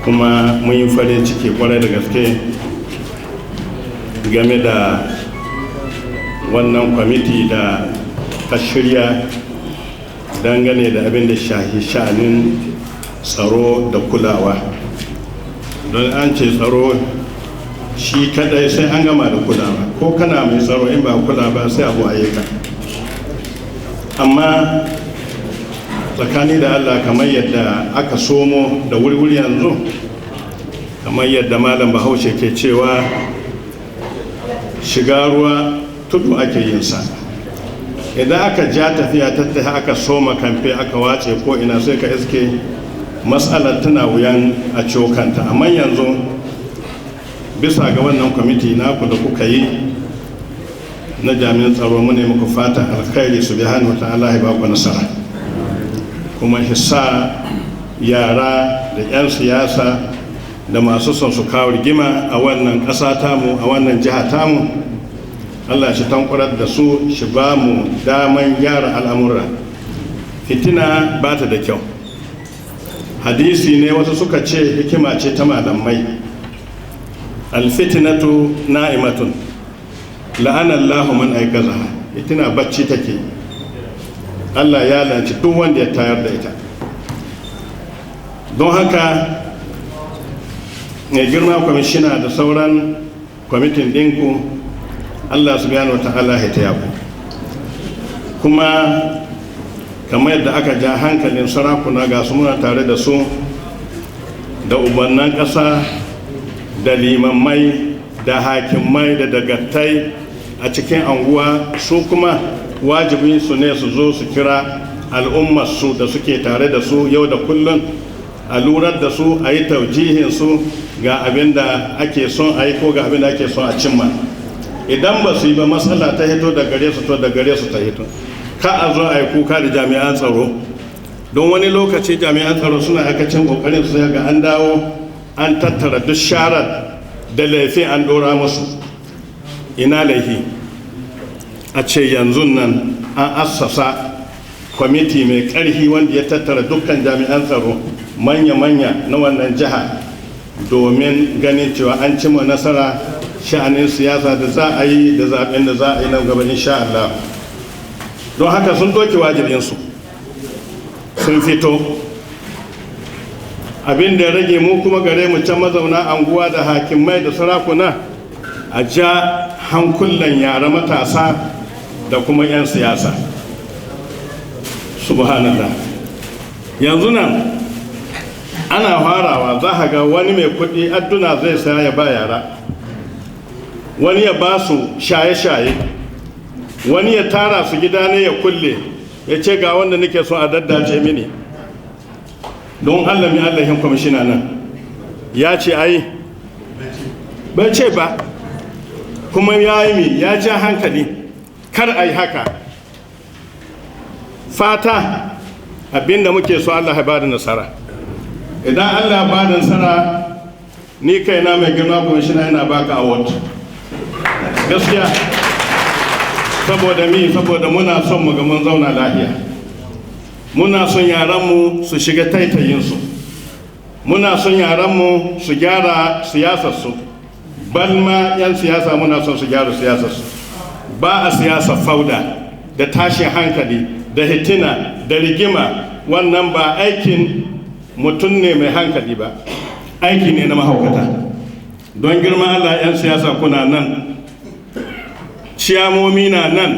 Kuma mun yi farin ciki kwarai da gaske game da wannan kwamiti da ta shirya dangane da abin da shahi sha'anin tsaro da kulawa. Don an ce tsaro shi kadai, sai an gama da kulawa. Ko kana mai tsaro, in ba kula ba, sai abu a ka. Amma tsakani da Allah, kamar yadda aka somo da wuri-wuri yanzu, kamar yadda Malam Bahaushe ke cewa, shiga ruwa tudu ake yin sa. Idan aka ja tafiya tattaha, aka soma kamfe, aka wace ko ina, sai ka iske matsalar tana wuyan a cokanta. Amma yanzu, bisa ga wannan kwamiti naku da kuka yi na jami'an tsaro, mu ne muku fatan alkhairi. Subhanahu wa ta'ala ya ba ku nasara, kuma hissa yara da 'yan siyasa da masu son su kawo rigima a wannan ƙasa tamu, a wannan jiha tamu, Allah shi tankurar da su, shi ba mu daman gyara al'amura. Fitina ba ta da kyau. Hadisi ne, wasu suka ce hikima ce ta malamai: الفتنة نائمة لعن الله من أيقظها. Fitina bacci take, Allah ya la'anci duk wanda ya tayar da ita. Don haka, mai girma kwamishina da sauran kwamitin ɗinku, Allah subhanahu wa ta'ala ya taya ku. Kuma kamar yadda aka ja hankalin sarakuna, ga su muna tare da su, da ubannan ƙasa da limammai da hakimai da dagattai a cikin anguwa, su kuma wajibin su ne su zo su kira al'ummarsu da suke tare da su yau da kullum, a lurar da su, a yi taujihin su ga abin da ake son a yi ko ga abin da ake son a cimma. Idan ba su yi ba, matsala ta hito da gare su, to da gare su ta hito. Ka a zo a yi kuka da jami'an tsaro, don wani lokaci jami'an tsaro suna aikacin kokarin su, ga an dawo an tattara duk sharar da laifin an dora musu. Ina laifi a ce yanzu nan an assasa kwamiti mai ƙarfi wanda ya tattara dukkan jami'an tsaro manya-manya na wannan jiha, domin ganin cewa an cimma nasara sha'anin siyasa da za a yi da zaben da za a yi nan gaba, insha Allah. Don haka sun doke wajibinsu, sun fito. Abin da ya rage mu kuma gare mu can mazauna anguwa da hakimai da sarakuna, a ja hankulan yara matasa da kuma 'yan siyasa. Subhanallah, yanzu nan ana farawa, za a ga wani mai kuɗi adduna zai saya ya ba yara, wani ya ba su shaye-shaye, wani ya tara su gida ne ya kulle, ya ce ga wanda nake so a daddace mini. Don Allah, mai Allahin kwamishina nan ya ce ai bai ce ba, kuma ya yi mi ya ja hankali kar a yi haka. Fata abinda muke so, Allah ya bada nasara. Idan Allah ya bada nasara, ni kaina, mai girma kwamishina, yana baka award, gaskiya. Saboda mi? Saboda muna son mu ga mun zauna lafiya, muna son yaranmu su shiga taitayinsu, muna son yaranmu su gyara siyasarsu, balma 'yan siyasa muna son su gyara siyasarsu. Ba a siyasa fauda da tashin hankali da hitina da rigima. Wannan ba aikin mutum ne mai hankali ba, aiki ne na mahaukata. Don girman Allah, 'yan siyasa kuna nan, ciyamomi na nan,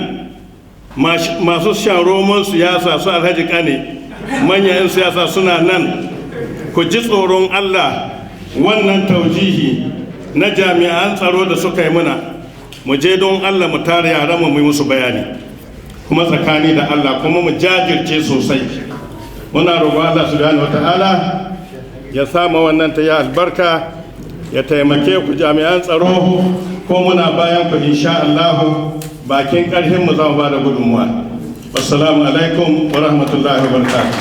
masu shan romon siyasa su Alhaji Kane, manyan 'yan siyasa suna nan, ku ji tsoron Allah. Wannan taujihi na jami'an tsaro da suka yi muna, mu je don Allah mu tare yaran mu, yi musu bayani, kuma tsakani da Allah, kuma mu jajirce sosai. Muna roƙon Allah subhanahu wata'ala ya sama wannan ta yi albarka, ya taimake ku jami'an tsaro, ko muna bayan ku, insha Allah, bakin ƙarfin mu zama ba da gudunmuwa. Assalamu alaikum wa rahmatullahi wa barakatuh.